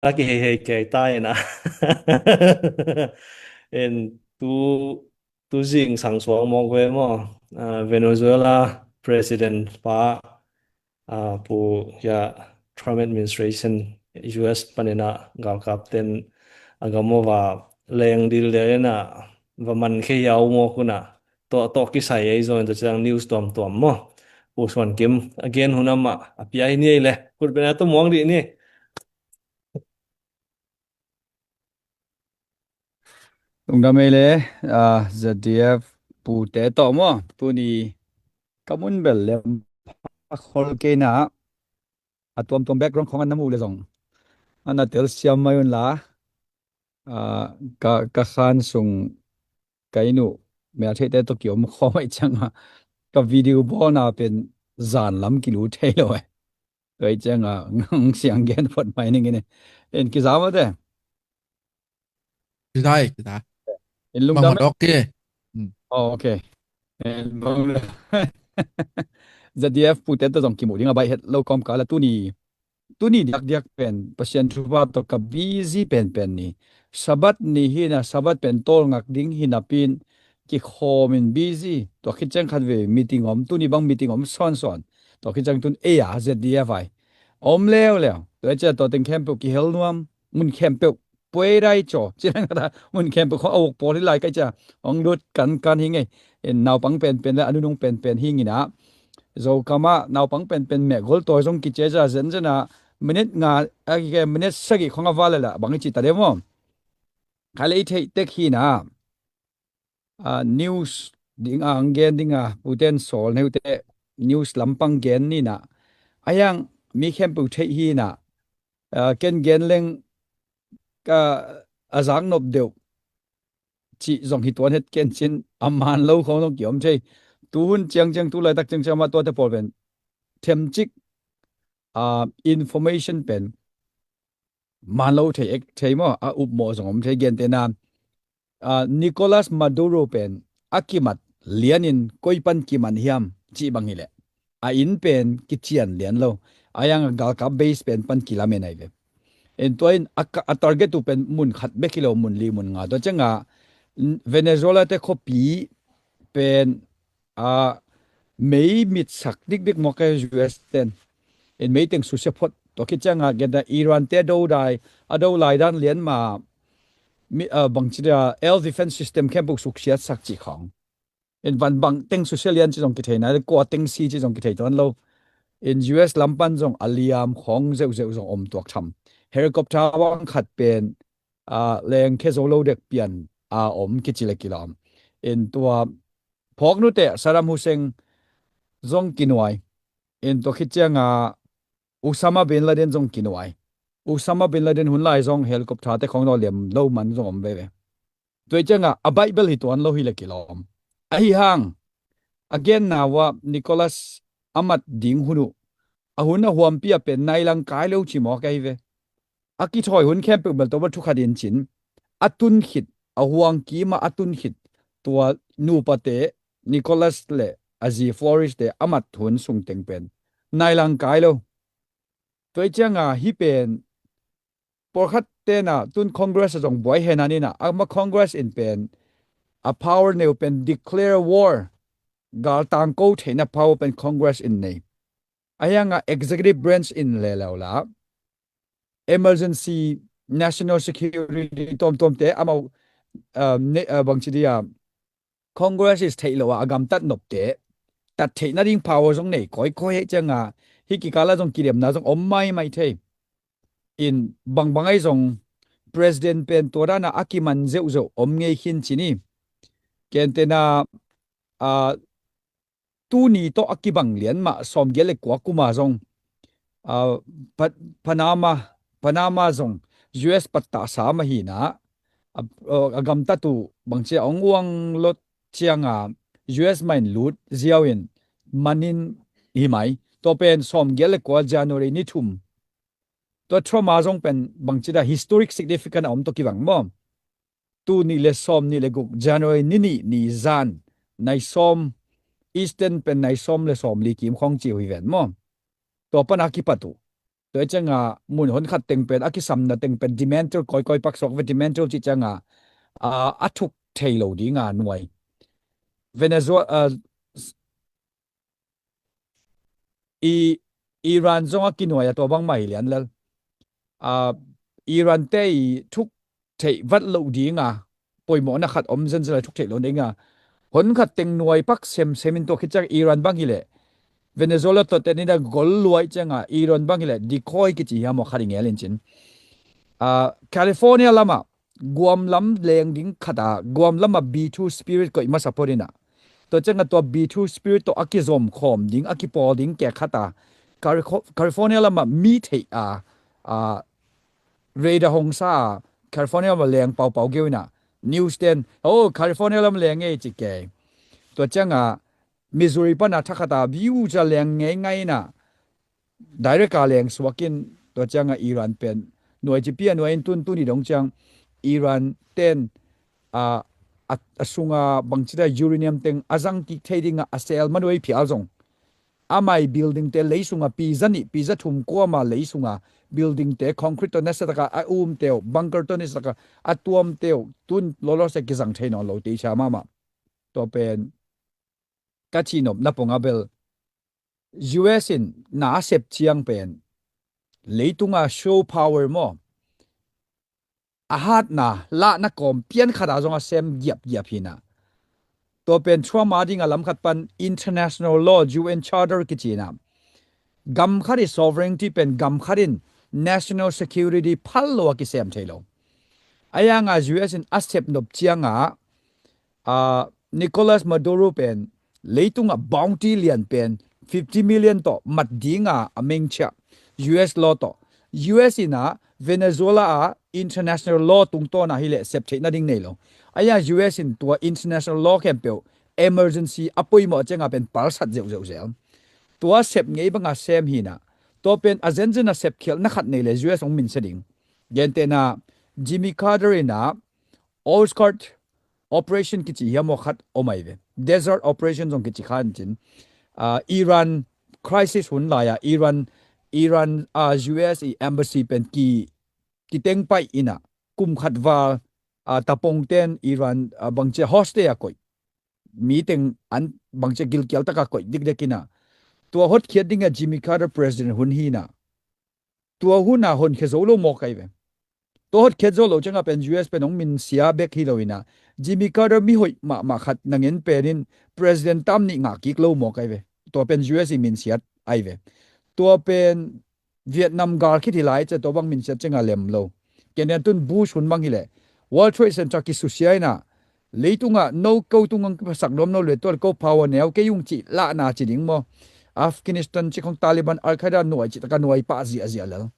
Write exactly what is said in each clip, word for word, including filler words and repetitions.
a kiheihei kei ta ina. En tu, tu zing sang suang mawk ve maw? Ah, Venezuela President pa, ah, pu ya Trump administration U S panina galkap ten a gam a va leng dil de ina va man khe yau mawk una to, to kisai ei zong to chang news tuam tuam maw? Pu Suan Kim again hunama a pia hi ni ei le. Kut bena to muang di ni. Lungdam ei le, ah, Z D F pute tawh maw? Tuni ka mun bel lem a khol keina a tuamtuam background khong an na muh le zong an na telsiam mai un la, ah, ka, ka khan sung ka inn uh meltheihte tawh kiom khawm aih cianga ka video bawlna pen zan lam kilu thei lo eh. Tua aih cianga ngang siang gen phot mai ning ine. En kiza mate. Kiza eh, kiza. En lungdam eh. Dok ki. Oh, okay. En bang Z D F pute tawh zong kimuh ding a baih het lo kawmkal a tuni tuni diakdiak pen Pasian thupha tawh ka busy penpen ni. Sabbath ni hina, Sabbath pen tawlngak ding hinapin kikhawmin busy. Tua khit ciang khat ve meeting om, tuni bang meeting om sawnsawn. Tua khit ciang tun ei a Z D F ai om leuleu. Tua ciang tua teng khempeuh kihel nuam, mun khempeuh puai dai caw. Ci leng kata mun khempeuh khong a uk pawl hi lai kai cia hong lut kankan hi ngei. En naupang penpen le a nunung penpen hi ngina. Zokama naupang penpen mehgol tawi zong kicia cia zenzen a minute nga a kike minute sagih khong a val le la bang i ci ta dem om. Kha le i theih tek hina. Ah, news ding a ang gen ding a puten sawl neute news lampang gen nina. A yang mi khempeuh theih hina. Ah, ken gen leng ka a zak nop deuh cih zong hi tuan het ken cin a man lo khong zong kiom thei. Tuhun ciangciang tu laitak ciangciang mah tuate pawl pen themcik, ah, information pen man lo thei ek thei maw a upmawh zong om thei gentena. Ah, Nicolas Maduro pen a kimat lianin koi pan kiman hiam cih bang hileh a inn pen kician lian lo. A yang a galkap base pen pan kilamen ai ve. En tua in a, a target uh pen mun khat bek hi lo, mun li mun nga. Tua cianga Venezuela te khuapi pen a mei mitsak dikdik mawk e U S ten. En meiteng susia phot tua khit cianga genta Iran te a do dai a do lai dan lian ma mi, a, bangci dia air defense system khempeuh suksiat sak cih khong. En van bang teng susia lian ci zong kithei nai kua teng si ci zong kithei tuan lo. En U S lampan zong a liam khong zeuhzeuh zong om tuak tham. Helicopter bang khat pen a leng khe zo lo dek pian a om kici le kilawm. En tua phawk nute Saddam Hussein zong kinuai. En tua khit cianga Osama bin Laden zong kinuai. Osama bin Laden hun lai zong helicopter te khong lo liam lo man zong om veve. Tua cianga a Bible hi tuan lo hi le kilawm. Ahi hang a genna ua Nicolas a mat ding hun uh a hun a huampi a pen nailang kai lo ci mawk ahi ve. A kithawi hun khempeuh bel tawh va thukhat in cin a tun khit a huang kima a tun khit tua nupate Nicolas le a zi Floris te a mat hun sungteng pen nailang kai lo. Tua cianga hi pen pawlkhat tena tun Congress a zong buai hena nina ama Congress in pen a power neu pen declare war galtang ko theihna power pen Congress in nei. A hianga executive branch in le lo la emergency national security tomtom te amau, uh, ne, uh, bangci dia Congress is theih lo a gamtat nopte tat theihna ding power zong nei koi koi hei cianga hi kikala zong kidemna zong om mai mai thei. In bangbang ai zong president pen tua dana a kiman zeuhzeuh om ngei khin cini. Kentena a tuni tawh a kibang lian mah sawmgiat le kua kuma zong, ah, Pa-, Panama, Panama zong U S pattah sa mah hina, a, a gamtat uh bangci a ong uang lot cianga U S mah in lut ziau in manin hi mai. Tua pen sawmgiat le kua January ni thum. Tua Trump a zong pen bangci da historic significant a om tawh kibang maw? Tu nih le sawm nih le guk January ni nih ni zan nai sawm Eastern pen nai sawm le sawm li kim khawng ci uh hi ven maw? Tua pana kipat uh Tua cianga mun hon khat teng pen a kisamna teng pen dismantle kawikawi paksuak ve, dismantle cih cianga a, a thuk thei lo dinga nuai. Venezuela, a, i Iran zong a kinuai a tua bangmah hi lian lel. A, Iran te i thuk theih vat loh dinga poimawhna khat om zenzen a thuk theih loh dinga hon khat teng nuai pak semsem in tua khit ciang Iran bang hileh Venezuela tawh tenin a gol luai cianga Iran bang hileh decoy kici hiam aw khat i ngel in cin. A, California lamah guam lam leng ding khata guam lamah B two Spirit koih masa phoninah tua cianga tua B two Spirit tawh a kizom khawm ding a kipawl ding kek khata California lamah mi theih a, a, radar hong sa a California lamah leng paupau geu inah news ten oh California lam leng ngei ci kei. Tua cianga Missouri pana thakhata view ca leng ngei ngai inah direct a leng suakin tua cianga Iran pen nuai ci pia nuai in tun tuni dong ciang Iran ten a, a, a sunga bangcita uranium teng a zang kik thei dinga a sel manuai phial zong amai building te lei sunga piza nih piza thum kuama lei sunga building te concrete tawh nasataka a um teu bunker tawh nasataka a tuam teu tun lawlawse kizang thei nawn lo te i sa mahmah. Tua pen ka cihnop na pong a bel U S in na a sep ciang pen leitunga show power maw a hatna lahna kawm pian khata zong a sem giapgiap hina. Tua pen Trump a dinga lam khat pan international law U N charter kicina gam khat i sovereignty pen gam khat in national security phal lo a kisem thei lo. A yanga U S in a sep nop cianga a Nicolas Maduro pen leitunga bounty lian pen fifty million tawh mat dinga a mengchia U S law tawh U S ina Venezuela a international law tungtawna hileh sep theih nading nei lo. Aya U S in tua international law khempeuh emergency a poimawh cianga pen palsat zeuhzeuh zel. Tua sep ngei banga sem hina tua pen a zenzen a sep khialhna khat nei le U S hong minsia ding. Gentehna Jimmy Carter ina Old Guard Operation kici hiam aw khat om ai ve. Desert Operation zong kici khan cin. Uh, Iran crisis hun lai a Iran Iran uh, U S i embassy pen ki kiteng paih ina kum khat val uh, tapong ten Iran uh, bangcia hostage a koih mi teng an bangcia gilkial taka koih dikdek ina tua hotkhiat dinga Jimmy Carter president hun hina tua huna honkhia zo lo mawk ai ve. Tua hotkhiat zo lo cianga pen U S pen hong minsia bek hi lo ina Jimmy Carter mihoih mahmah khat nangen penin president tam nih ngah kik lo mawk ai ve. Tua pen U S i minsiat ai ve. Tua pen Vietnam gal khit hi lai cia tua bang minsiat cianga lem lo. Kenya tun Bush hun bang hileh World Trade Center kisusia ina leitungah no ko tungah kipasak nuam no le tual ko power neu kei ung cih lahna ci ding maw? Afghanistan cih khong Taliban Al-Qaeda nuai cih taka nuai pah ziahziah lel.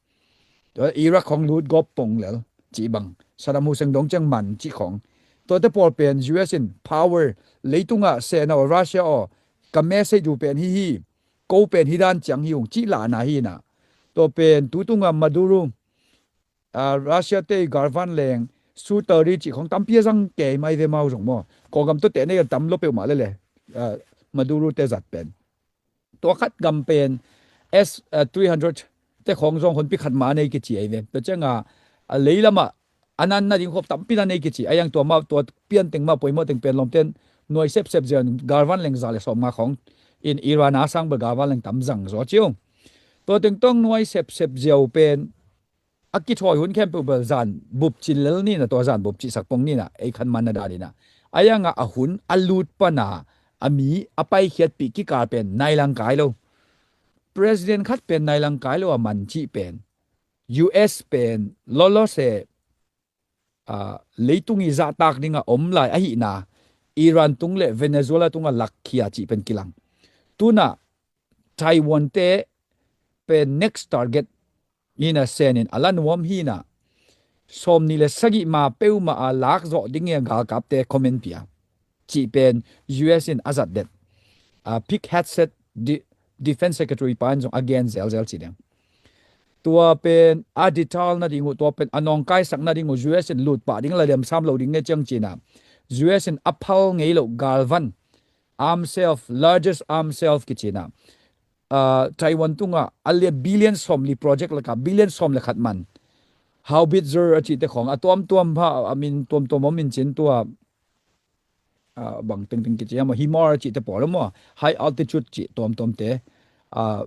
Tua Iraq khong lut gawp pong lel cih bang Saddam Hussein dong ciang man cih khong. Tuate pawl pen U S in power leitungah sena aw Russia aw ka message du pen hi hi ko pen hi dan ciang hi ung cih lahna hi na. Tua pen tutungah Maduro a Russia te i galvan leng su tari cih khong tampi a zang kei mai ve mau zong maw. Kawlgam tuate nei a tam lo peuhmah lele a Maduro te zat pen tua khat gam pen S three hundred te khong zong honpi khat mah a nei kici ai ve. Tua cianga a leilamah a nan nading khop tampi na nei kici ai ang tua mah tua pian teng mah poimawh teng pen lawmten nuai sepsep ziau galvan leng za le sawm nga khong in Iran a sang bel galvan leng tam zang zaw ciu. Tua teng tawng nuai sepsep ziau pen a kithawi hun khempeuh bel zan bup cin lel nina tua zan bup cihsak pong nina ei khan manna danina a yanga a hun a lut pana a mi a paikhiatpih kikal pen nailang kai lo. President khat pen nailang kai lo a man cih pen U S pen lawlawse a leitung i zahtak dinga om lai ahihna Iran tung le Venezuela tunga lakkhia cih pen kilang. Tuna Taiwan te pen next target hina senin a la nuam hina sawm ni le sagih ma peuhmah a lak zawh ding i a galkapte comment pia cih pen U S in a zat det a Pete Hegseth Defense Secretary pa in zong a gen zelzel ci ding. Tua pen a detail nading uh tua pen a nawngkaisak nading uh U S in lut pah ding la liamsam lo ding nge ciang cina U S in a phal ngei lo galvan arm self largest arm self kicina ah, Taiwan tungah a lian billion sawmli project lakah billion sawm le khat man. Howitzer a cihte khawng a tuamtuam pha, a min tuamtuam om in cin tua, ah, bang tengteng kici a maw, HIMAR a cihte pawl a maw, high altitude cih tuamtuamte, ah,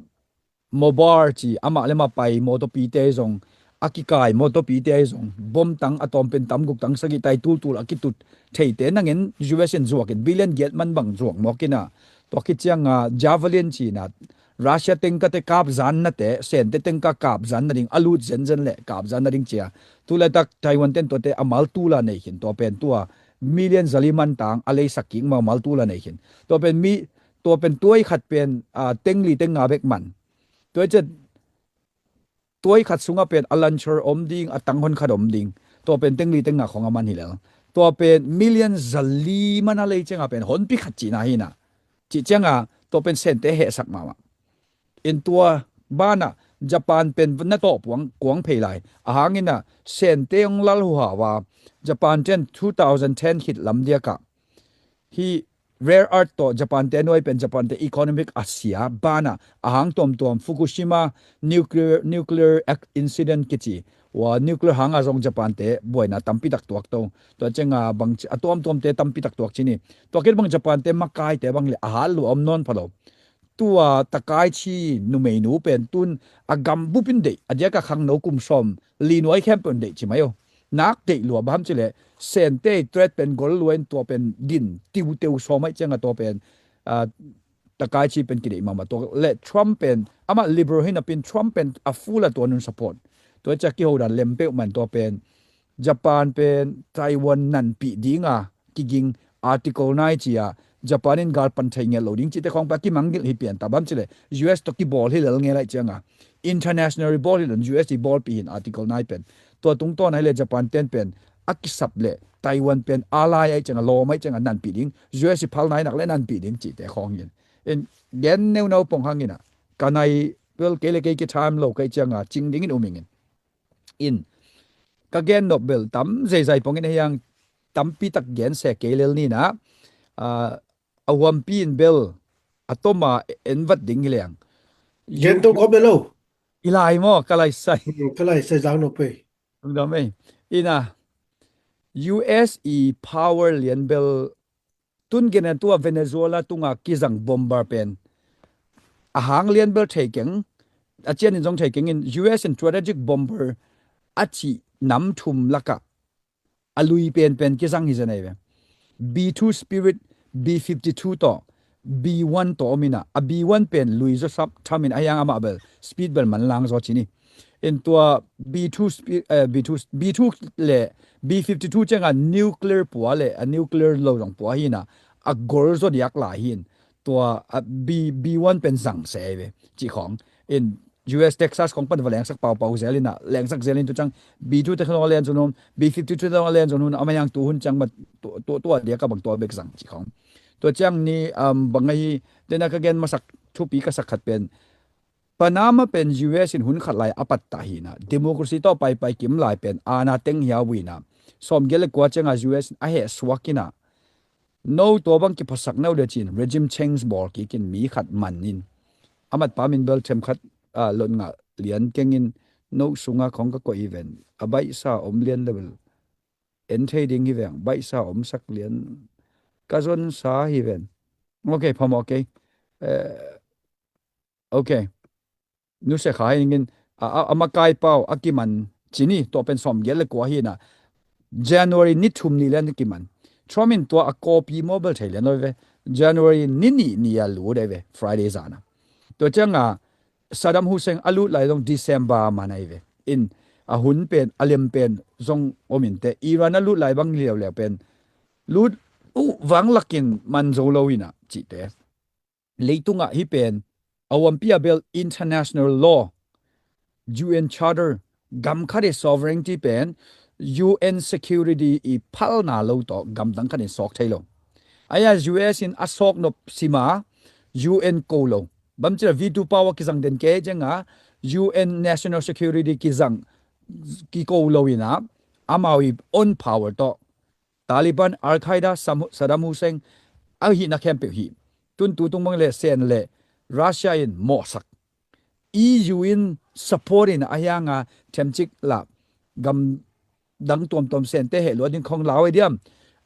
MOBAR ci, amah le amah pai mawtawpite zong, a kikai mawtawpite zong, bom tang a tawm pen tam guk tang sagih tai tultul a kitut theite nangin U S in zuak in billion giat man bang zuak mawk in a, tua khit cianga Javelin ci na, Russia tengkate kapzan nate, Sente tengka kapzan nading, a lut zenzen le kapzan nading cia. Tulaitak Taiwan ten tuate a mal tula nei khin, tua pen tua million zali man tang a leisak kik ma mal tula nei khin. Tua pen mi, tua pen tuai khat pen, ah, tengli tenga bek man. Tua i ciat tuai khat sungah pen a launcher om ding, a tanghon khat om ding. Tua pen tengli tenga khong a man hi lel. Tua pen million zali man a lei cianga pen honpi khat cihna hi na. Cih cianga tua pen Sente hehsak mahmah. In tua banah Japan pen na tawh puang kuang phei lai. A hangin a Sente hong lal huhau a Japan ten two thousand ten khit lam diakah hi rare earth tawh Japan te nuai pen Japan te economic a sia banah a hang tuamtuam Fukushima nuclear, nuclear ac-, incident kici ua nuclear hanga zong Japan te buaina tampi tak tuak to. Tua cianga bang ci, a tuamtuamte tampi tak tuak cini. Tua kit bang Japan te makaite bang le a hat lua om nawn pha lo. Tua takaici numeinu pen tun a gam bupin deih, a diaka khangno kum sawm li nuai khempeuh in deih ci mai o. Nak deih lua bang ham cileh Sente threat pen gol lua in tua pen din tiuteu sawm aih cianga tua pen, ah, takaici pen kideih mahmah tua le Trump pen amah liberal hi napin Trump pen a full a tua nun support. Tua cia kiho dan lem peuh man tua pen Japan pen Taiwan nanpih dinga kiging Article nine cia Japan in gal pan thei ngel lo ding cihte khawng pa kimangngilh hi pian ta bam cileh U S tawh kibawl hi lel ngel aih cianga international i bawl hi lel U S i bawlpih hin Article nine pen tua tungtawn aih le Japan ten pen a kisap le Taiwan pen ally aih cianga lawm aih cianga nanpih ding U S i phal nainak le nanpih ding cihte khawng hin in gen neunau pong hangin a ka nai bel kei le kei ki time lo kai cianga cing dingin umingin in ka gen nop bel tam zeizai pongin a hiang tampi tak gen se kei lel nina, ah, a huampi in bel a toma en vat ding hi leng. Gen to kop le lo. I lai maw ka lai sai. Hmm, ka lai sai zang nop ei. Ina U S i power lian bel tun gen a tua Venezuela tunga kizang bomber pen a hang lian bel thei keng a cian in zong thei keng in U S in strategic bomber a cih nam thum lakah a lui penpen kizang hi zen ahi ve. B two Spirit, B fifty-two tawh B one tawh om ina a B one pen lui zaw sap tham in a hiang amah bel speed bel manlang zaw cini. In tua B two spi-, eh, B two, B two le B fifty-two cianga nuclear pua le a nuclear lo zong pua hi na a gol zaw diak lai hin tua a B, B one pen zang se ve cih khawng in U S Texas khawng pan va lengsak paupau zel ina lengsak zel in tu cang B two te khawng a len zon hun B fifty-two te khawng a len zon hun a mayang tu hun cang ma tua, tua, tua diak a bang tua bek zang cih khawng. Tua ciang ni, um, bang ahi tena ka gen masak thupi ka sak khat pen Panama pen U S in hun khat lai a pattah hina democracy tawh paipai kim lai pen ana teng hia uina sawm gel le kua cianga U S in a heh suak ina no tua bang kiphasak no le cin regime change bawl kikin mi khat man in a matpa min bel them khat, ah, lot ngah lian kengin no sunga khong ka koih hi ven a baihsa om lian le bel en thei ding hi veng baihsa om sak lian ka zon sa hi ven. Ok, phamawh kei. Eh, ok. Nuse kha hi ningin a, a, a makai pau a kiman cini tua pen sawm gel le kua hi na January ni thum ni lian kiman. Trump in tua a copy mobile thei lian lo ve. January ni ni ni a lu de ve Friday zana. Tua cianga Saddam Hussein a lut lai zong December man ahi ve. In a hun pen a lem pen zong om in te Iran a lut lai bang liauleu pen lut uh vang lakin man zo lo ina cihte. Leitungah hi pen a huampi a bel international law, U N charter, gam khat i sovereignty pen U N security i phalna lo tawh gam dang khat in sawk thei lo. Aia U S in a sawk nop sima U N ko lo. Bamcila veto power kizang den kei cianga U N national security kizang kiko lo ina amau i own power tawh Taliban, Al-Qaeda, Sam-, Saddam Hussein a hihna khempeuh hi. Tun tu tung bang le sen le Russia in mawhsak, E U in support in a hianga themcik la gam dang tuamtuam sente heh lua ding khong lau a diam,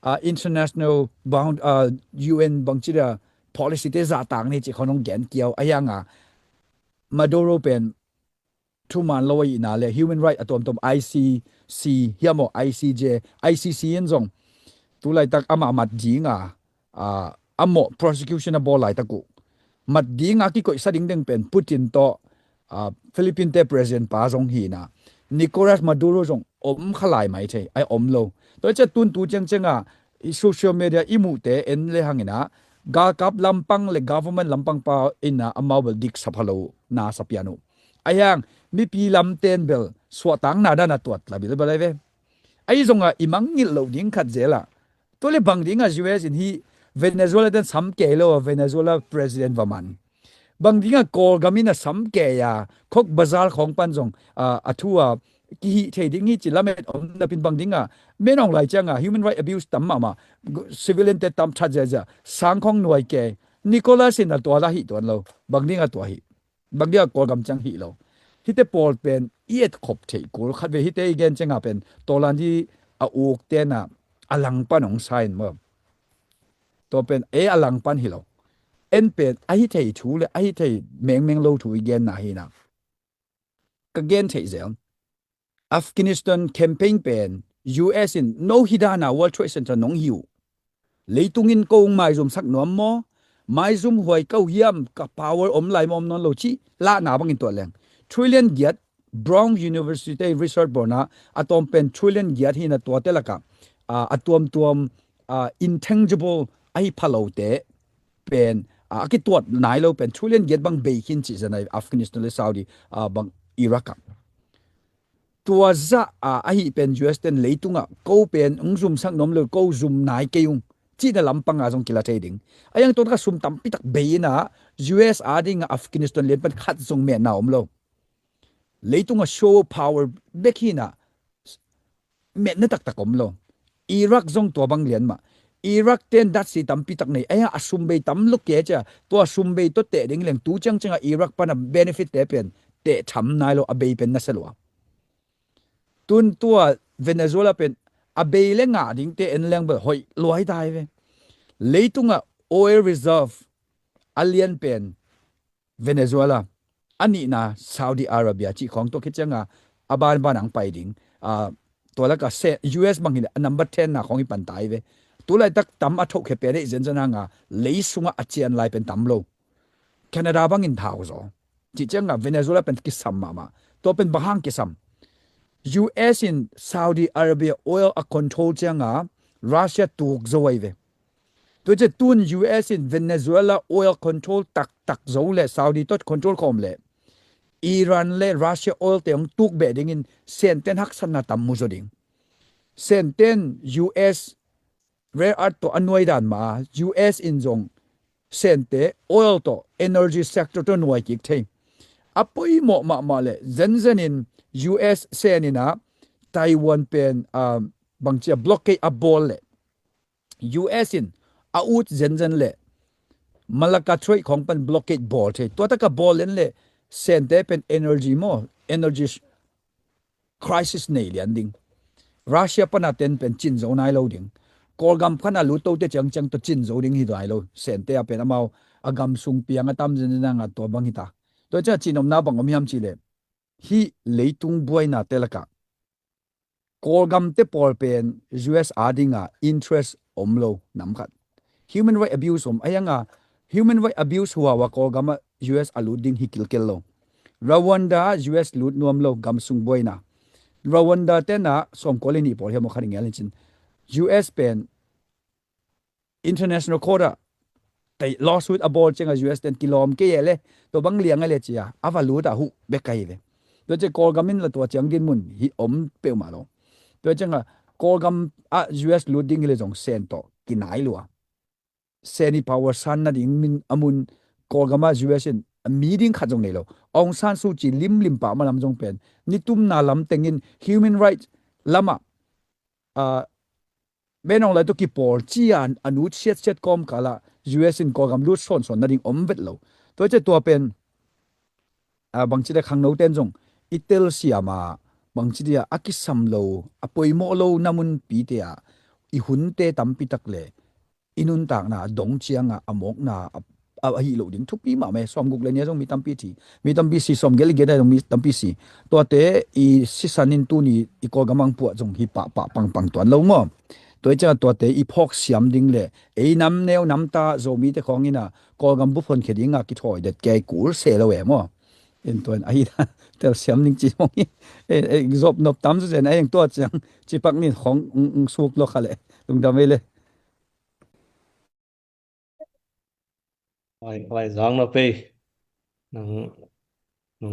a international bound, a U N bangci dia policy te zahtak ni ci khong hong gen kiau a hianga Maduro pen thuman lo a ihna le human right a tuamtuam I C C hiam aw, I C J, I C C in zong tulaitak amah mat dinga, a, a mawh prosecution a bawl laitak uh mat dinga kikoihsa dingding pen Putin tawh, a, Philippine te president pa zong hina, Nicolas Maduro zong om kha lai mai thei, ai om lo. Tua cia tuntu ciangcianga i social media i muhte en le hangina galkap lampang le government lampang pa ina amau bel dik sapha lo na sapian uh. A hiang mipi lamten bel suahtakna dana tuat la bilbel ai ve. Ahi zonga i mangngilh loh ding khat zela, tua le bang dinga U S in hi Venezuela den sam kei lo a Venezuela president va man? Bang dinga Kawlgam in a sam kei a Cox's Bazar khong pan zong, a, a thu a kihih thei ding hi ci lamet om napin bang dinga menong lai cianga human right abuse tam mahmah, civilian te tam that zia zia sang khong nuai kei, Nicolas in a tua la hi tuan lo, bang dinga tua hi? Bang dinga Kawlgam ciang hi lo? Hite pawl pen i et khop thei kul khat ve. Hite i gen cianga pen tawlan hi a uk tena a langpan hong sa in maw? Tua pen e a langpan hi lo. En pen a hi thei thu le a hi thei mengmeng lo thu i genna hina. Ka gen thei zel. Afghanistan campaign pen U S in no hi dana World Trade Center nong hi uh. Leitung in ko hong maizumsak nuam maw? Maizum huai ko hiam, ka power om lai maw om nawn lo ci lahna bangin tuah leng. Trillion giat, Brown University research borna a tawm pen trillion giat hina tuate laka, a, a tuamtuam, a, intangible ahi phalote pen, a, a kituat nai lo pen trillion giat bang bei khin ci zanai Afghanistan le Saudi, a, bang Iraq a. Tua zah a, ahi pen U S ten leitungah ko pen hong zumsak nuam lo, ko zum nai kei ung cihna lampanga zong kila thei ding. A yang tuan ka sum tampitak bei ina U S a dinga Afghanistan lian pan khat zong metna om lo. Leitungah show power bek hina metna taktak om lo. Iraq zong tua bang lian mah. Iraq ten datsi tampitak nei. Aya a sum bei tam lo ke cia. Tua sum bei tua teh ding leng tu ciangcianga Iraq pana benefit te pen teh tham nai lo, a bei pen na se lua. Tun tua Venezuela pen a bei le ngah ding te en leng bel hoih luai tai ve. Leitungah oil reserve a lian pen Venezuela, a nihna Saudi Arabia cih khawng tua khit cianga a banban ang pai ding. A, tua laka se U S bang hi a number ten na khawng hi pan tai ve. Tulaitak tam a thohkhe pen ei zenzen hanga lei sungah a cian lai pen tam lo. Canada bangin thau zaw. Cih cianga Venezuela pen kisam mahmah. Tua pen bang hang kisam? U S in Saudi Arabia oil a control cianga Russia tuk zo ai ve. Tua cia tun U S in Venezuela oil control taktak zo le Saudi tot control khawm le Iran le Russia oil te hong tuk beh dingin Senten haksatna tam mu zo ding. Senten U S rare earth tawh a nuai dan ma U S in zong Sente oil tawh energy sector tawh nuai kik thei. A poimawh mahmah le zenzenin U S Sen ina Taiwan pen, um, bangcia blockade a bawl le U S in a ut zenzen le Malacca Strait khawng pan blockade bawl thei. Tua taka bawl len le Sente pen energy maw, energy crisis nei lian ding. Russia pana ten pen cin zo nai lo ding. Kawlgam khana lut tote ciangciang tawh cin zo ding hi nai lo. Sente a pen amau a gam sung piang a tam zenzen a nga tua bang hi ta. Tua ciang a cinomna bang om hiam cih le hih leitung buaina te lakah Kawlgam te pawl pen U S a dinga interest om lo nam khat. Human right abuse om a hianga human right abuse huawa Kawlgam ah U S a lut ding hi kilkel lo. Rwanda U S lut nuam lo gam sung buaina. Rwanda tena sawmkua le nih pawl hiam aw khat i ngial in cin U S pen International Court ah tei lawsuit a bawl cianga U S ten kilawm kei e le tua bang liang a le cia a va lut a huh bek ka hi ve. Tua cia Kawlgam in la tua ciang din mun hi om peuhmah lo. Tua cianga Kawlgam ah U S lut ding hi le zong Sen tawh kinai lua. Sen i power san nading min a mun Kawlgam ah U S in a mi ding khat zong nei lo. Aung San Suu Kyi limlim pah malam zong pen nitumna lam tengin human rights lamah, ah, menong lai tu kipawl cia a nut siatsiat kawmkalah U S in Kawlgam lut sawnsawn nading om vet lo. Tua ciah tua pen, a, bangci le khangno ten zong i telsiam a, bangci dia a kisam lo, a poimawh lo na munpi te ah i hunte tampi tak le i nuntakna dong ciangah a mawkna a, a, a hih loh ding thupi mahmah e. Sawmguk le nia zong mi tampi thi, mi tampi si, sawmgel i gen a zong mi tampi si. Tuate i sisan in tuni i Kawlgam ang puah zong hi pahpah pangpang tuan lo maw? Tua i ciangah tuate i phawk siam ding le ei nam neu nam ta Zomite khawng inah Kawlgam bup honkhia dingah kithawi det kei kul se lo e maw? In tuan ahi telsiam ding ci mong hi. Zop nop tam su zen a eng tua ciang cipak nin khawng suk lo kha le lungdam ei le. Vai, vai zang no pei. Nang